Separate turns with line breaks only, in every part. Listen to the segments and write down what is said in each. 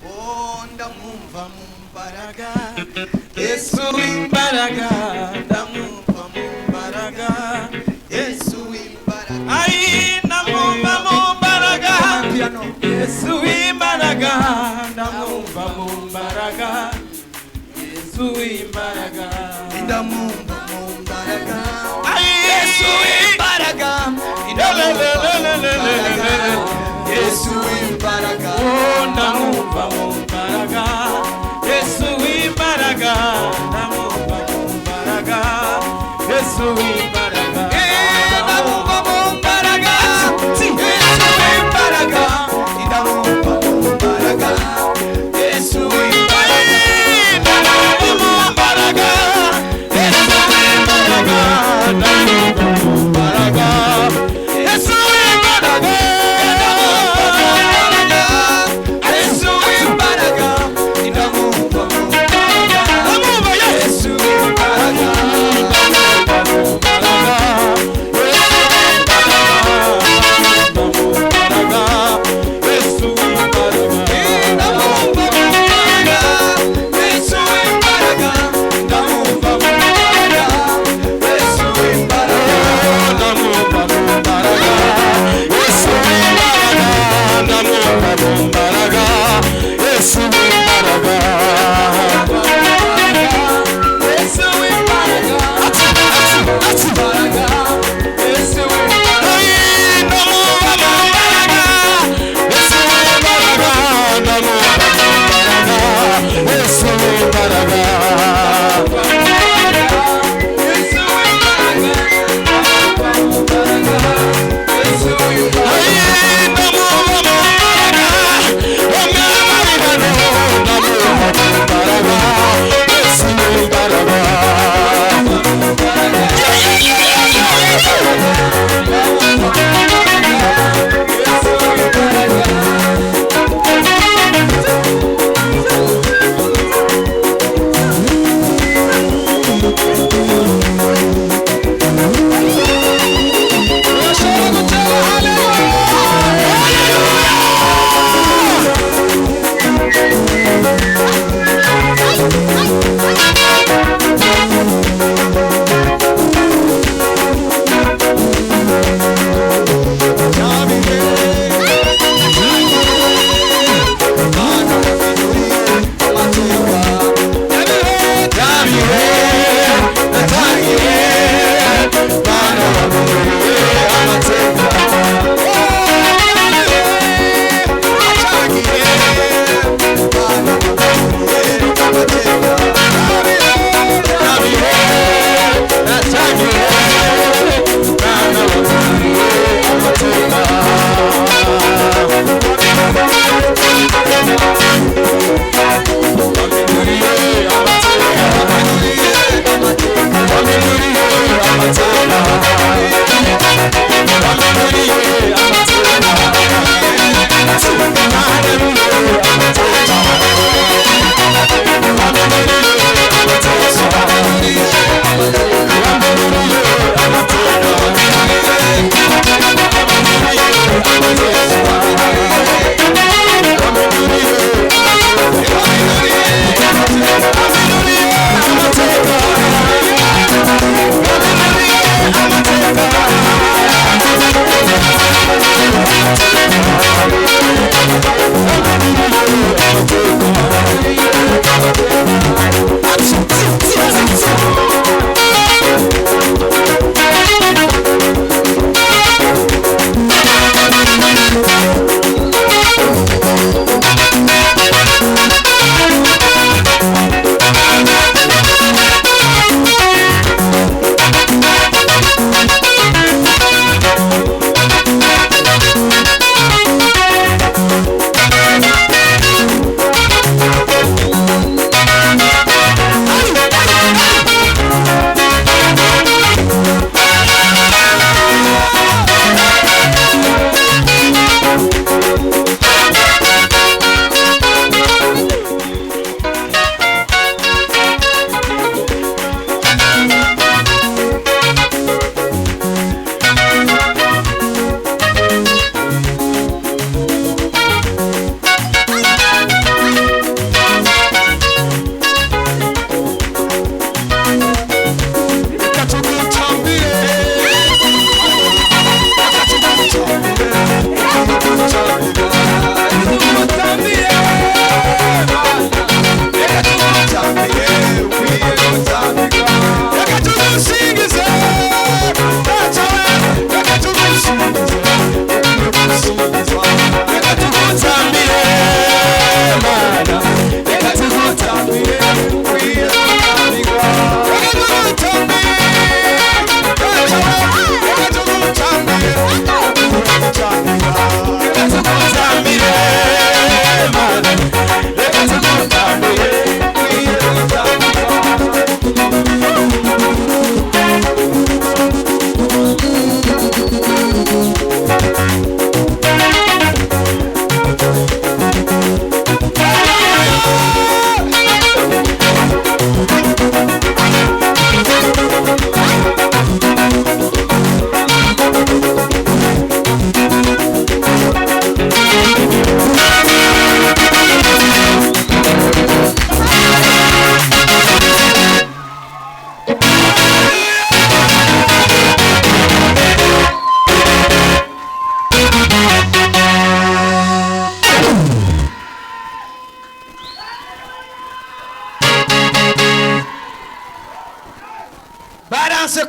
Oh, ndamwumva mu mbaraga.
Yesu w'imbaraga, ndamwumva mu mbaraga.
Yesu w'imbaraga.
Ai, ndamwumva mu mbaraga.
Piano.
Yesu w'imbaraga, ndamwumva mu mbaraga. Yesu w'imbaraga.
Ndamwumva mu mbaraga.
Ai,
Yesu w'imbaraga. Ndamwumva mu mbaraga. Yesu w'imbaraga.
Oh, ndamwumva mu mbaraga. Yesu w'imbaraga, ndamwumva mu mbaraga. Yesu w'imbaraga.
Ndamwumva mu mbaraga. Yesu w'imbaraga. Ndamwumva mu mbaraga. Yesu w'imbaraga.
Ndamwumva mu mbaraga. Yesu w'imbaraga, ndamwumva mu mbaraga. Yesu w'imbaraga.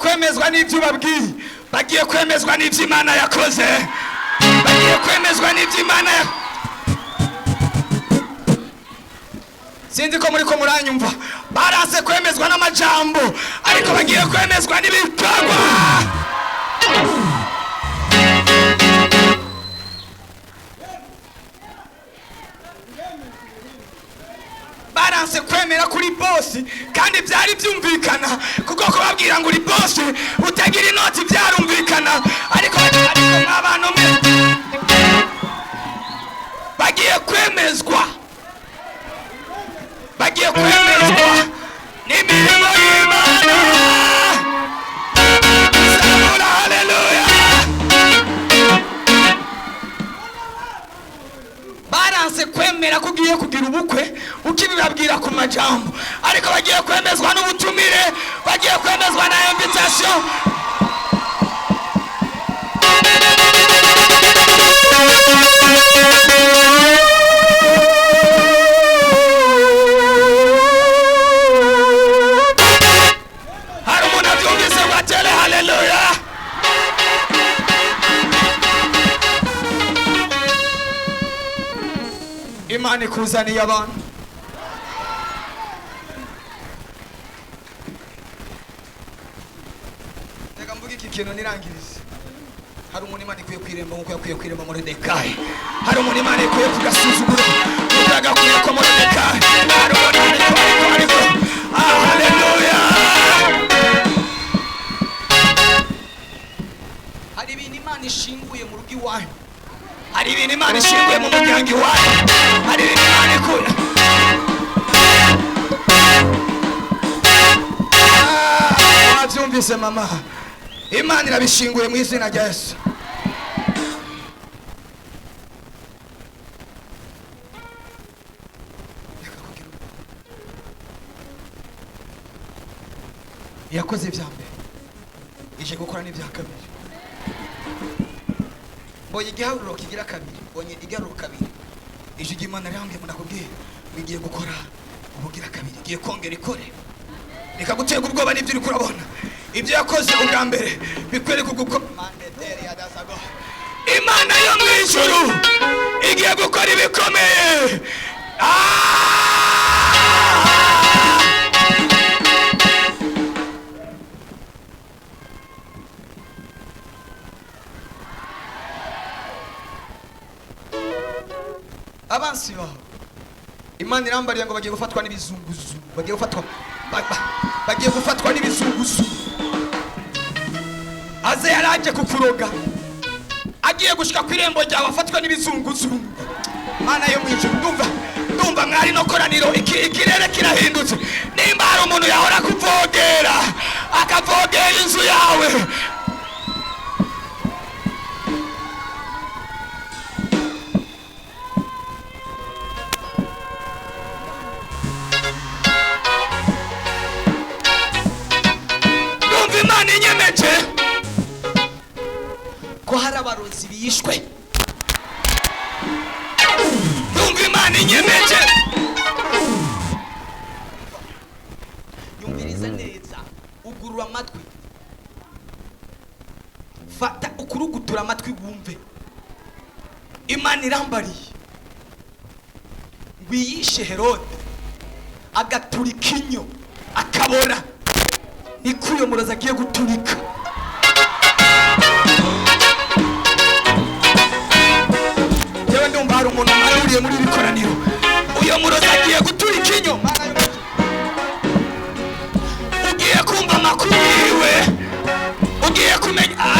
Kwemezwa n'ibyo ubabwiye, bagiye kwemezwa n'ibyo Imana yakoze, bagiye kwemezwa n'ibyo Imana ya Sinzi ko muri ko muranyumva. Baranse kwemezwa n'amajambo, ariko bagiye kwemezwa n'ibikorwa. Baranse kwemera kuri bosi, kandi byari byumvikana, kuko kubabwira ngo uri bosi utagira inoti byarumvikana. Ariko mw'abantu mwe, bagiye kwemezwa, bagiye kwemezwa n'imirimo y'Imana. Zamura haleluya. Baranse kwemera ko ugiye kugira ubukwe ukibibabwira ku majambo, ariko bagiye kwemezwa n'ubutumire, bagiye kwemezwa na invitation. Hari umuntu abyumvise ngo atere haleluya? Imana ikuzaniye abantu. Reka mvuge iki kintu nirangirize. Hari umuntu Imana ikwiye kwiremba nk'uko yakwiye kwiremba Moridekayi. Hari umuntu Imana ikwiye kugasuzuguro nk'uko yagakwiye ko Moridekayi. Hari umuntu, ariko ah, haleluya. Hari ibintu Imana ishinguye mu rugo iwanyu, hari ibintu Imana ishinguye mu muryango iwanyu, hari ibintu Imana ikuye. Ah, wabyumvise mama? Imana irabishinguye mu izina rya Yesu. Reka kugira ubwoba. Yakoze ibya mbere, ije gukora n'ibya kabiri. Mbonye igiharuro kigira kabiri, mbonye igiharuro kabiri. Ijwi ry'Imana rirambwiye ngo ndakubwiye ngo igiye gukora ubugira kabiri, igiye kongera ikore. Reka guterwa ubwoba n'ibyo uri kurabona. Ibyo yakoze ubwa mbere bikwereka uko Imana yo mu ijuru igiye gukora ibikomeye. Ah! Abansi bawe, Imana irambariye ngo bagiye gufatwa n'ibizunguzu, bagiye gufatwa bagiye gufatwa n'ibizunguzu. Aze yaraje kukuroga, agiye gushika ku irembo ryawe afatwa n'ibizunguzungu. Mana yo mu ijuru, ndumva mwari no koraniro, ikirere kirahindutse. Nimba hari umuntu yahora kuvogera, akavogera inzu yawe, ndumva Imana inyemeje ko hari abarozi bishwe. Ndumva Imana inyemeje. Yumviriza neza, ugurura amatwi, fata ukurugutura amatwi wumve. Imana irambariye ngo iyishe Herode agaturika inyo akabora, niko uyo murozi agiye guturika. Yewe, ndumva hari umuntu aruriye muri iri koraniro, uyo murozi agiye guturika inyo. Mana y'umuco. Ugiye kumva amakuru yiwe, ugiye kumenya. Ah!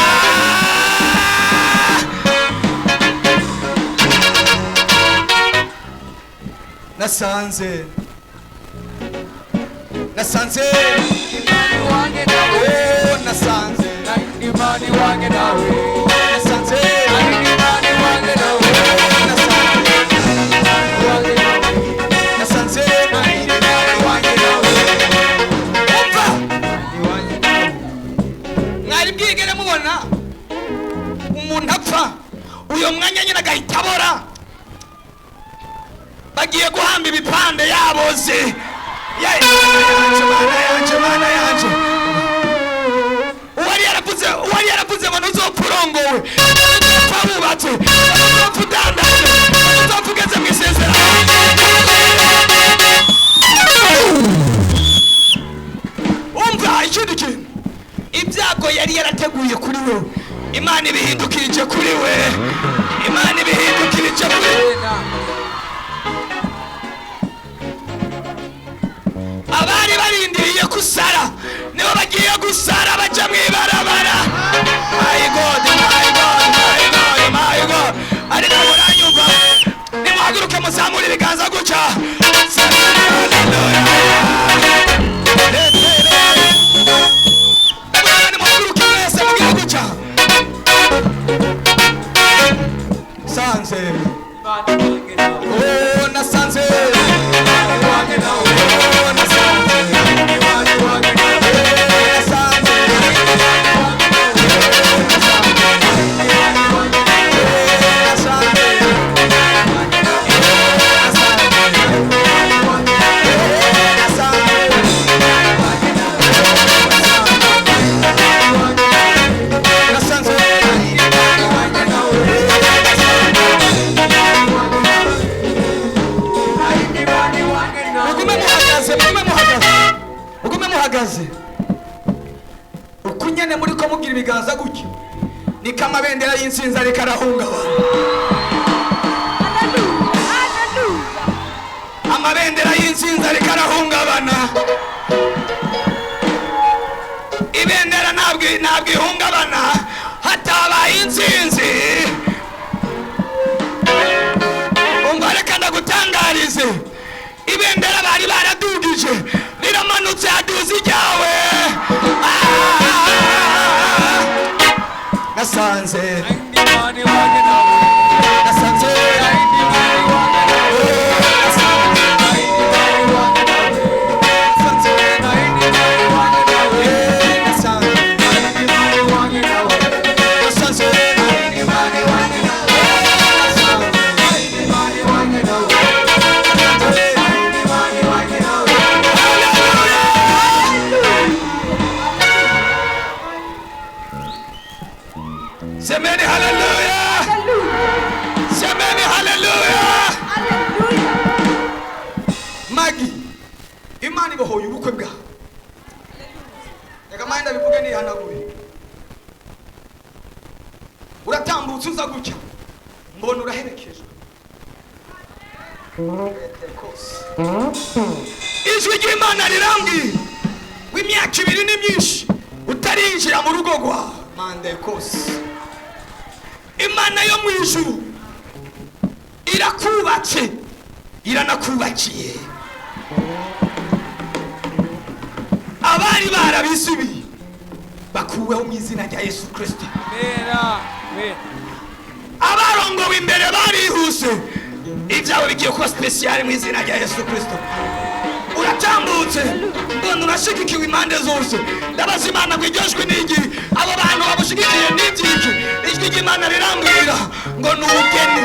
Nasanze, nasanze, oh, nasanze,
Imani wange nawe,
nasanze,
Imani wange nawe,
nasanze,
wange nawe,
nasanze.
Imani wange nawe,
Umva,
wange nawe.
Mwari bwigere mubona umuntu apfa uyo mwanya nyine agahita abora? Bagiye guhamba ibipande yaboze. Mana yanje, Mana yanje, Mana yanje. Yaravuze, uwari yaravuze ngo ntuzopfa urongowe, ntuzopfa wubatse, ntuzopfa udandaje, ntuzopfa ugeze mu isezerano. Umva ikindi kintu, ibyago yari yarateguye kuri we, Imana ibihindukirije kuri we. Imana ibihindukirije kuri we. Abari barindiriye gusara nibo bagiye gusara, baja mu ibarabara. My God, my God, my God, my God! Ariko muranyumva? Nimuhaguruke, muzamure ibiganza gutya. Haleluya! Nimuhaguruke mwese, mugire gutya. Sanze, oh, nasanze, oh, nasanze, nasanze. Mugume muhagaze, mugume muhagaze, mugume muhagaze. Uko nyene muri ko mugira ibiganza gutya, niko amabendera y'intsinzi ariko arahungabana. Amabendera y'intsinzi ariko arahungabana. Ibendera ntabwo ihungabana hatabaye intsinzi. Umva, reka ndagutangarize, ibendera bari baradugije riramanutse, haduze iryawe. Ah! Nasanze, nasanze, nasanze, nasanze, nasanze. Semeni haleluya! Semeni haleluya! Magi, Imana ibohoye ubukwe bwawe. Reka mani ndabivuge nihanaguye. Uratambutse uza gutya, mbona uraherekejwe. Ijwi ry'Imana rirambwira w'imyaka 2 ni myinshi utarinjira mu rugo rwawe. Mande kose, Imana yo mu ijuru irakubatse, iranakubakiye. Abari barabisubiye bakuweho mu izina rya Yesu Kristo. Abarongowe imbere barihuse, ibyawe bigiye kuba spécial mu izina rya Yesu Kristo. Uratambutse, mbona urashigikiwe impande zose. Ndabaza Imana ngo iryo jwi ni igi, abo bantu bamushigikiye ni ibyiki? Ijwi ry'Imana rirambwira ngo ni ubugeni,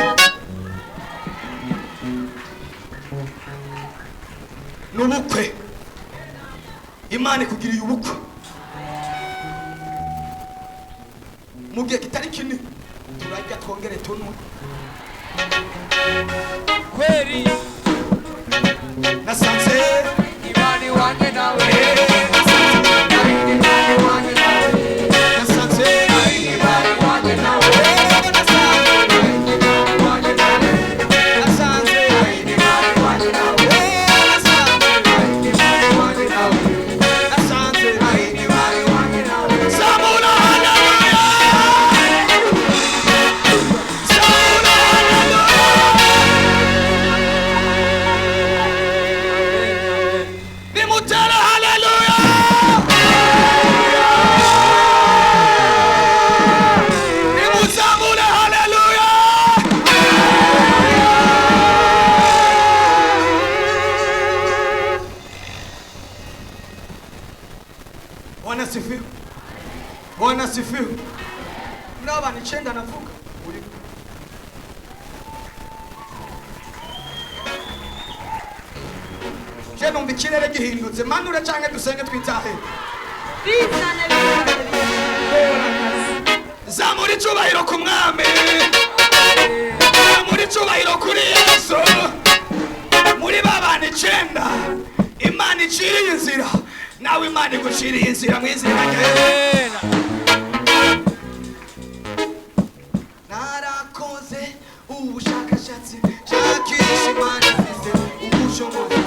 ni ubukwe. Imana ikugiriye ubukwe mu gihe kitari kinini. Turarya, twongere tunwe.
Kweli.
Nasanze
Imani wange nawe.
Nasanze.
Imani wange nawe.
Nasanze.
Imani wange nawe. Imani wange nawe.
Nasanze.
Imani wange nawe.
Samura haleluya! Samura haleluya! Nimutera haleluya! Nimuzamure haleluya! Bwana sifiwe. Bwana sifiwe. Muri abantu 9 navuga uri je numva ikirere gihindutse. Manure canke dusenge twitahe.
Bizane, bizane, bizane.
Zamura icyubahiro ku mwami, zamura icyubahiro kuri Yesu. Muri ba bantu 9 Imana iciriye inzira, nawe Imana iguciriye inzira mu izina rya Yesu. Narakoze ubushakashatsi, nshakisha Imana ifite ubushobozi.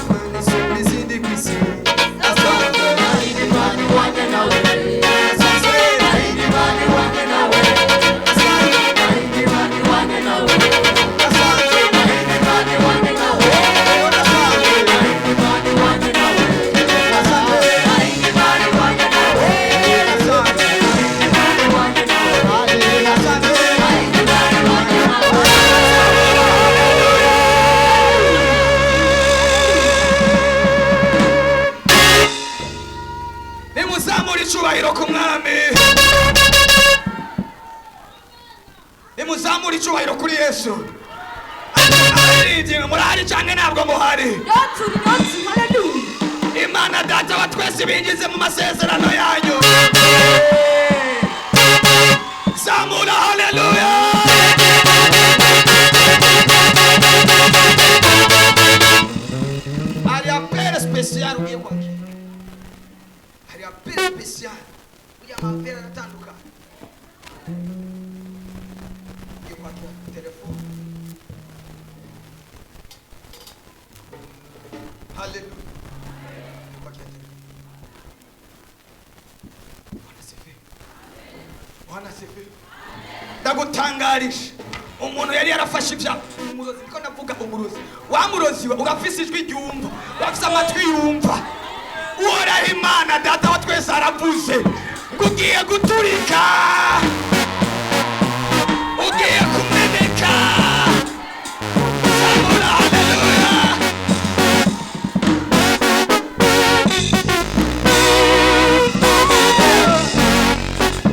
Imana isumba izindi ku isi. Nasanze nta Imana ihwanye nawe. Nasanze nta Imana ihwanye nawe. Nasanze nta Imana ihwanye nawe. Nasanze nta Imana ihwanye nawe. Nasanze nta Imana ihwanye nawe. Nasanze nta Imana ihwanye nawe. Nasanze nta Imana ihwanye nawe. Nasanze nta Imana ihwanye nawe. Nimuzamure icyubahiro ku mwami, nimuzamure icyubahiro kuri Yesu. Abaririmbyi murahari cyangwa ntabwo muhari? Imana Data wa twese binjize mu masezerano yanyu. Zamura haleluya. Hari apere special ugiye kwakira, hari apere special, uriya mapere aratandukanye. Ugiye kwakira telefone. Haleluya. Ugiye kwakira telefone. Bwana sifiwe. Bwana sifiwe. Ndagutangarije, umuntu yari yarafashe ibya umurozi, niko ndavuga umurozi wa murozi we, urafise ijwi ryumva, urafise amatwi yumva. Uhoraho Imana Data wa twese aravuze ngo ugiye guturika, ugiye kumeneka. Zamura haleluya.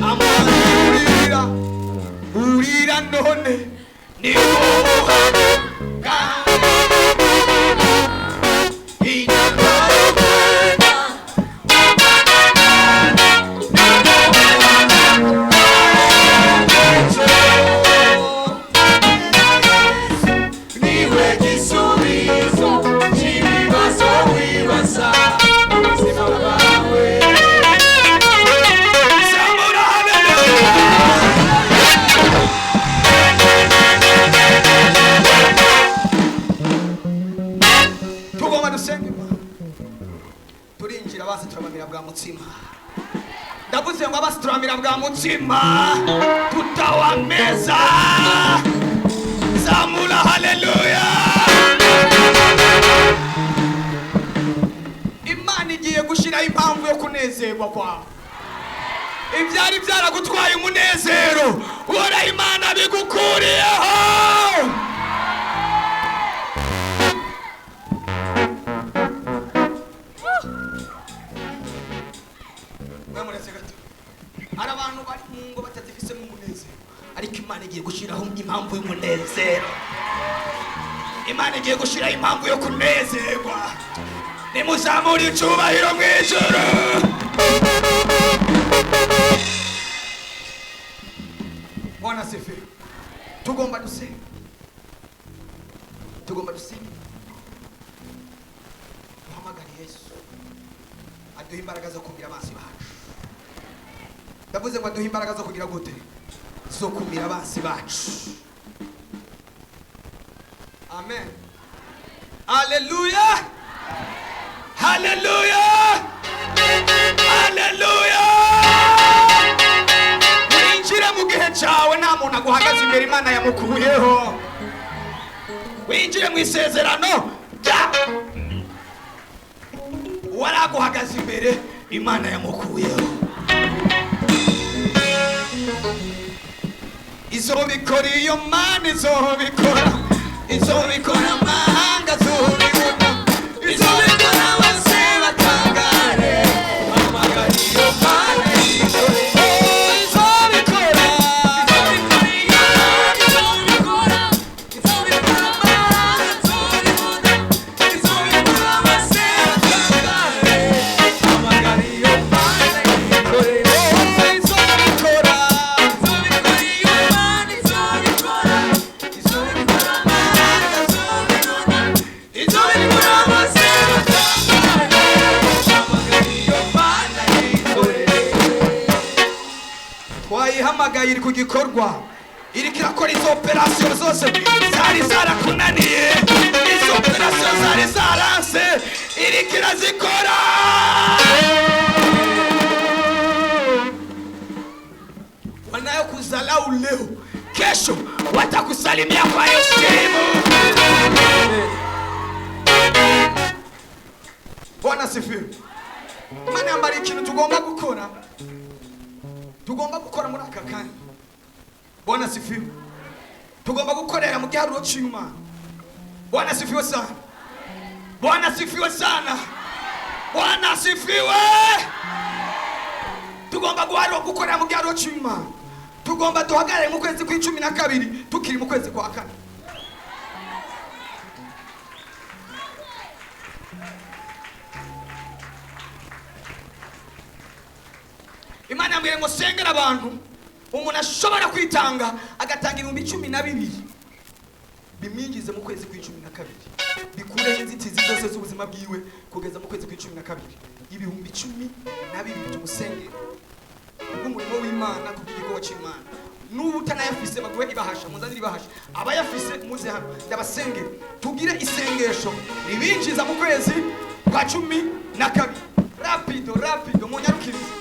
Amazi urira, urira none ni wowe.
Niwe gisubizo cy'ibibazo wibaza mu buzima bwawe.
Zamura haleluya. Tugomba dusenga Imana. Turinjira basi turabamira bwa mutsima. Ndavuze ngo abasi turabamira bwa mutsima, tutawameza. Zamura haleluya. Imana igiye gushyiraho impamvu yo kunezerwa kwawe. Ibyari byaragutwaye umunezero, uhoraho Imana bigukuriyeho. Mwamuretse gato. Hari abantu bari mu ngo batazifisemo umunezero, ariko Imana igiye gushyiraho impamvu y'umunezero. Imana igiye gushyiraho impamvu yo kunezerwa. Nimuzamure icyubahiro mu ijuru. Bwana sifiwe. Tugomba dusenga, tugomba dusenga, duhamagare Yesu aduhe imbaraga zo kumira abansi bacu. Ndavuze ngo aduhe imbaraga zo kugira gute? Zo kumira abansi bacu. Amen. Haleluya. Haleluya. Haleluya. Winjire mu gihe cyawe nta muntu aguhagaze imbere, Imana yamukuyeho. Winjire mu isezerano rya uwaraguhagaze imbere, Imana yamukuyeho. Izobikora iyo Mana, izobikora, izobikora amahanga azobibona, izobikora bose batangare. Hamagara iyo Mana ikore. Izobikora,
Izobikora, izobikora amahanga azobibona, izobikora bose batangare. Hamagara iyo
Twayihamagaye, iri ku gikorwa, iriko irakora izo operasiyo zose zari zarakunaniye, izo operasiyo zari zaranse, iriko irazikora. Wanayokuzalau leo, kesho watakusalimia kwa heshima. Bwana sifiwe. Imana yambara ikintu tugomba gukora, tugomba gukora muri aka kanya. Bwana sifiwe. Tugomba gukorera mu giharuro cy'Imana. Bwana sifiwe sana. Bwana sifiwe sana. Bwana sifiwe. Tugomba guharura gukorera mu giharuro cy'Imana. Tugomba duhagarare mu kwezi kw'12 tukiri mu kwezi kwa kane. Imana yambwiye ngo sengera abantu, umuntu ashobora kwitanga agatanga 12,000 bimwinjize mu kwezi kw'12, bikureho inzitizi zose z'ubuzima bwiwe kugeza mu kwezi kw'12. 12,000 tumusengere kubw'umurimo w'Imana, kubw'igikorwa cy'Imana. N'ubu utanayafise baguhe ibahasha, muzanire ibahasha. Abayafise muze hano ndabasengere, tugire isengesho ribinjiza mu kwezi kwa 12. Rapido rapido, munyarukirize.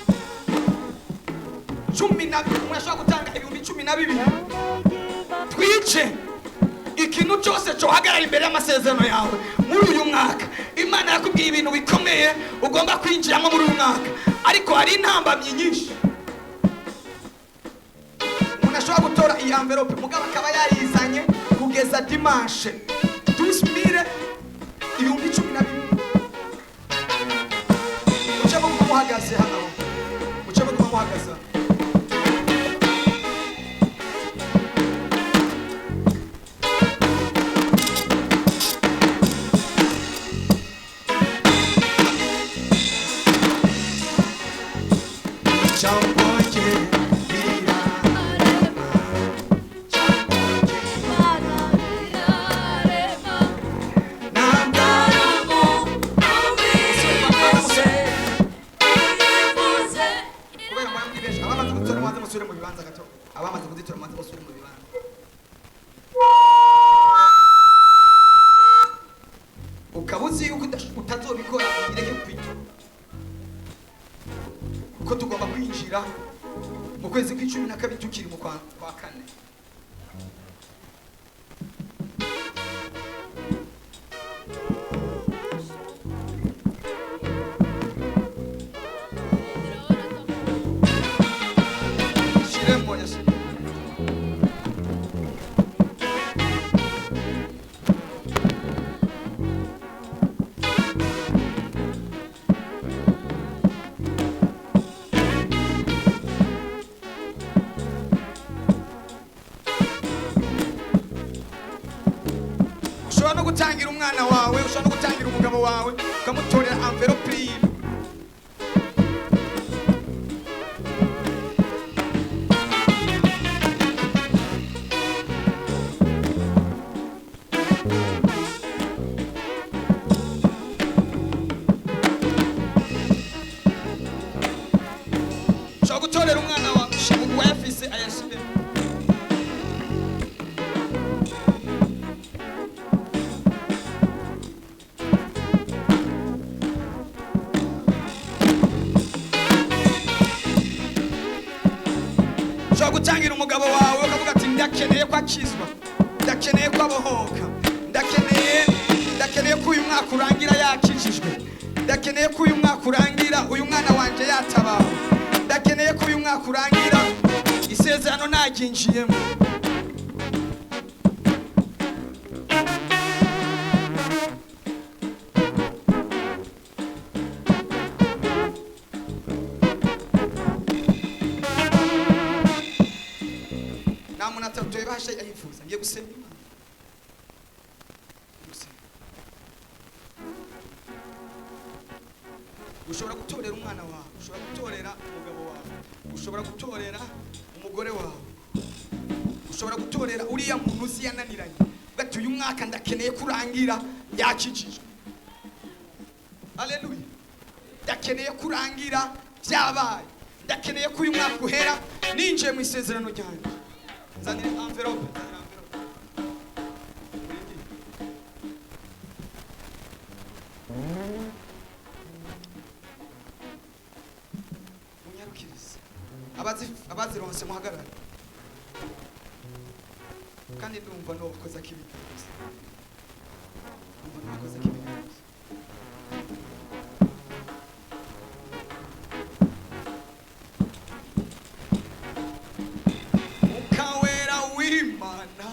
12, umuntu ashobora gutanga 12,000. Twice ikintu cyose cyohagarara imbere y'amasezerano yawe muri uyu mwaka. Imana yakubwiye ibintu bikomeye ugomba kwinjiramo muri uyu mwaka, ariko hari intambamyi nyinshi. Umuntu ashobora gutora iyi envelope, mugabo akaba yayizanye kugeza dimanche 12,000, 12,000. Muce muguma muhagaze hano, muce muguma muhagaze hano. Kubera mwari muri benshi, abamaze gutora mubanze musubire mu bibanza gato. Abamaze kuzitora mubanze musubire mu bibanza. Ukaba uzi yuko utazobikora, ireke kwita, kuko tugomba kwinjira mu kwezi kw'12 tukiri mu kwa kane. Shiremo yashiremo. Ushobora no gutangira umwana wawe, ushobora no gutangira umugabo wawe, ukamutorera envelope yiwe. Ushobora gutorera umwana wawe, uwayafise ayashiremo. Ushobora gutangira umugabo wawe ukavuga ati ndakeneye ko akizwa, ndakeneye ko abohoka, ndakeneye ko uyu mwaka urangira yakijijwe, ndakeneye ko uyu mwaka urangira uyu mwana wanje yatabawe, ndakeneye ko uyu mwaka urangira isezerano naryinjiyemo. Nta muntu atatuye ibahasha ayifuza. Ngiye gusenga Imana. Ngiye gusenga. Ushobora gutorera umwana wawe, ushobora gutorera umugabo wawe, ushobora gutorera umugore wawe, ushobora gutorera uriya muntu uzi yananiranye, uvuga ati uyu mwaka ndakeneye kurangira yakijijwe. Haleluya. Ndakeneye kurangira byabaye, ndakeneye ko uyu mwaka uhera Ninjiye mu isezerano ryanjye. Nzanira envelope, nzanira envelope. Munyarukirize. Abazironse muhagarare. Kandi ndumva nokoza kibiganza. Ndumva nokoza kibiganza. Ukawera w'Imana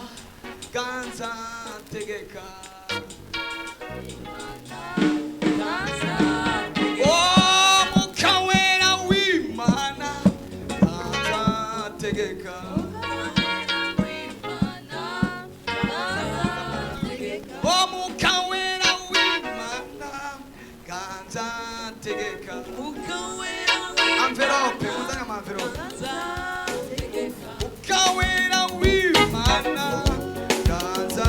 ganza tegeka. Oh, mukawera w'Imana ganza tegeka. Oh, mukawera w'Imana ganza tegeka. Envelope, muzane ama envelope. Ukawera w'Imana ganza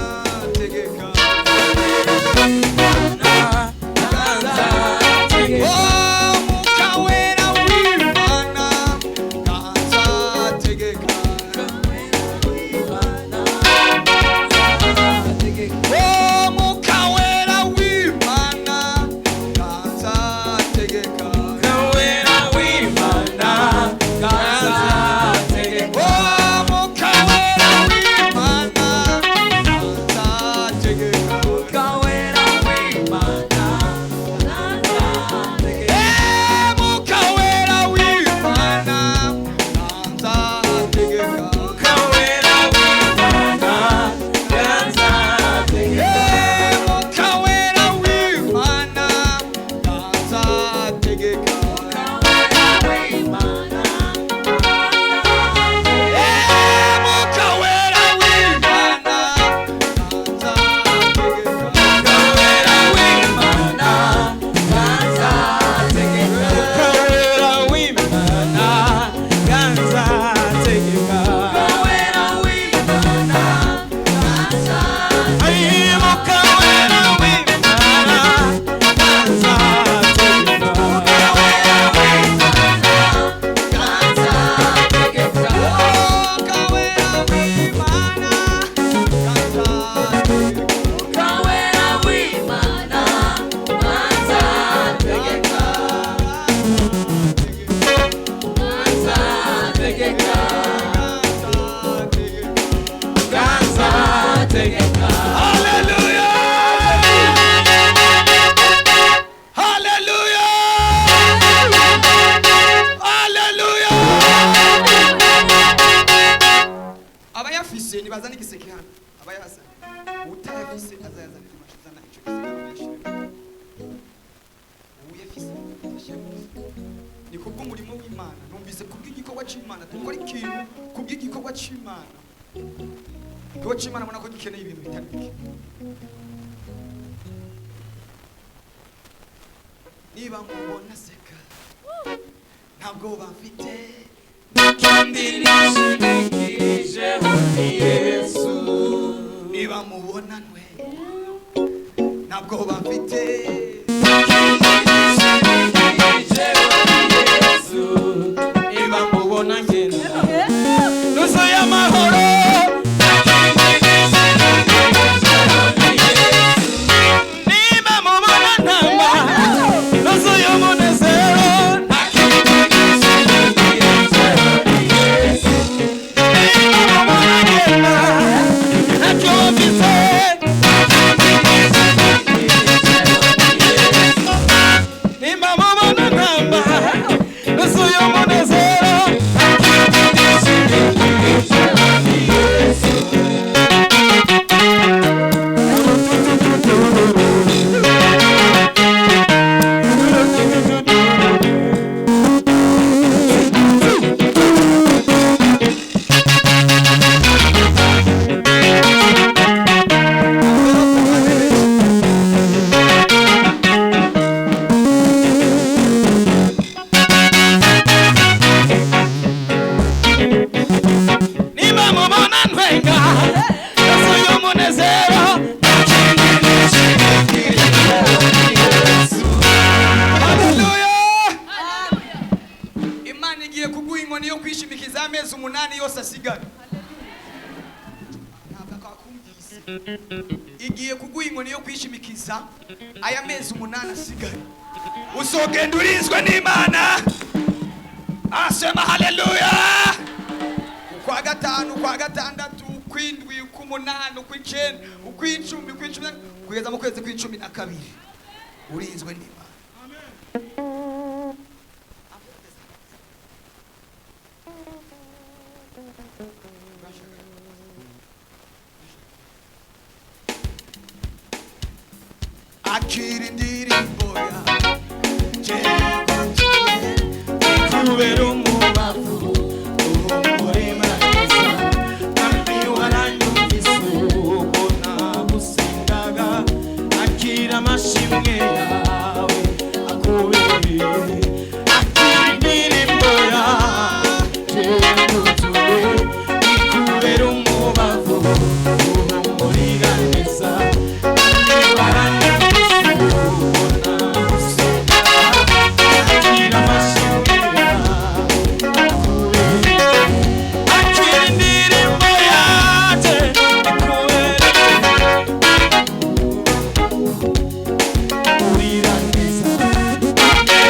tegeka. Oh, mukawera w'Imana ganza tegeka. Oh, mukawera w'Imana ganza tegeka. Oh, mukawera w'Imana ganza tegeka. Eh, mukawera w'Imana ganza tegeka. Eh, mukawera w'Imana ganza tegeka. Eh, mukawera w'Imana ganza tegeka. Mukawera w'Imana ganza tegeka. Hallelujah! Hallelujah! Hallelujah! Abayafise nibazana igiseke hano. Abayazana. Utayafise azayazana azana ico giseke abayashire. Uyafise azashire mu giseke. Ni kubw'umurimo w'Imana. Numvise kubw'igikorwa c'Imana. Dukora ikintu kubw'igikorwa c'Imana. Igikorwa c'Imana mbona ko gikeneye ibintu bitari bike. Niba mubona seka ntabwo bafite. Niba mubona nwe ntabwo bafite.
Niba mubona ngenda nuzuye amahoro, niba mubona ntamba nuzuye umunezero, niba mubona ngenda ntacyo mfise, niba mubona ntamba nuzuye umunezero. Niba mubona ntwenga nuzuye umunezero.
Hallelujah! Imana igiye kuguha inkoni yo kwishimikiza ameza. umunani yose asigaye. Ntabwo akakumvise. Igiye kuguha inkoni yo kwishimikiza aya mezi 8 asigaye. Uzogenda urinzwe n'Imana. Asema haleluya. Ukwa gatanu, ukwa gatandatu, ukwindwi, uk'umunani, ukw'icenda, ukw'icumi, ukw'icumi, kugeza mu kwezi kw'icumi na kabiri urinzwe n'Imana. Akira indirimbo yawe
Kubera umubavu uhumura neza, kandi waranyumvise ubwo nagusengaga. Akira amashimwe yawe akubereye, akira indirimbo yawe ikubera umubavu uhumurira neza, kandi waranyumvise ubwo nagusengaga. Akira amashimwe yawe akira indirimbo yanjye ikubereye urira neza,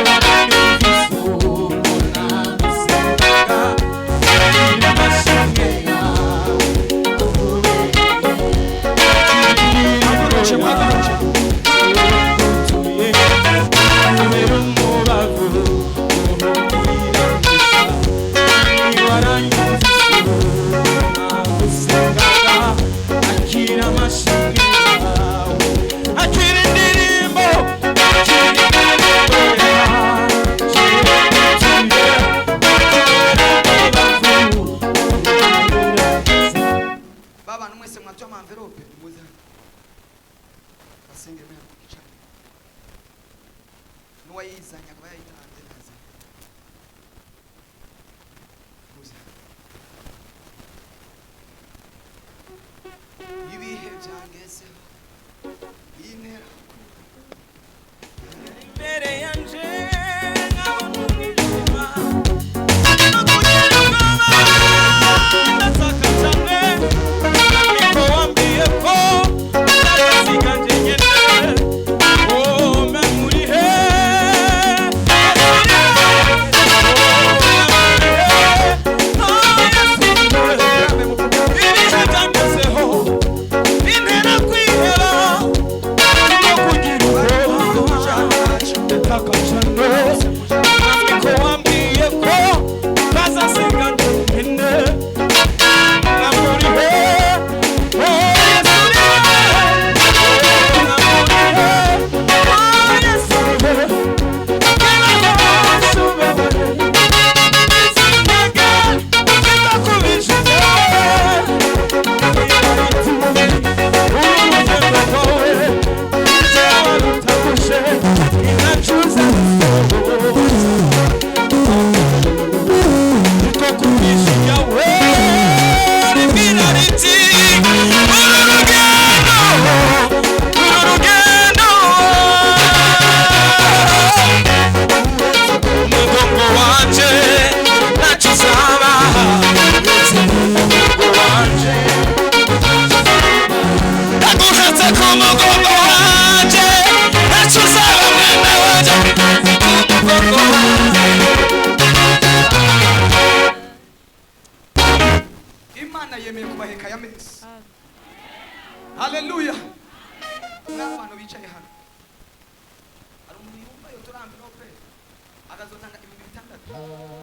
waranyumvise ubwo nagusengaga. Akira amashimwe yawe
Muhaguruke, muhaguruke.
kubera umubavu uhumurira neza, waranyumvise nagusengaga. Akira amashimwe yawe, akira indirimbo, akira indirimbo yawe
Ba bantu mwese mwatuye ama envelope muze hano. Basenge mwe hano kugicaniro. N'uwayizanye akaba yayitanze naze. Muze hano. Ibihe byangezeho intera
imbere yanje nkabona umwijima no kugira ubwoba ndataka cyane, ariko wambwiye ko utazasiga njyenyine. Oh, mbe muri he? Ibihe byangezeho bintera kwiheba no kugira ubwoba, ndataka cyane, ariko wambwiye ko utazasiga njyenyine.
Imana yemeye kubaheka aya mezi. Haleluya. N'abantu bicaye hano hari umuntu yumva iyo turi envelope akazotanga 6000.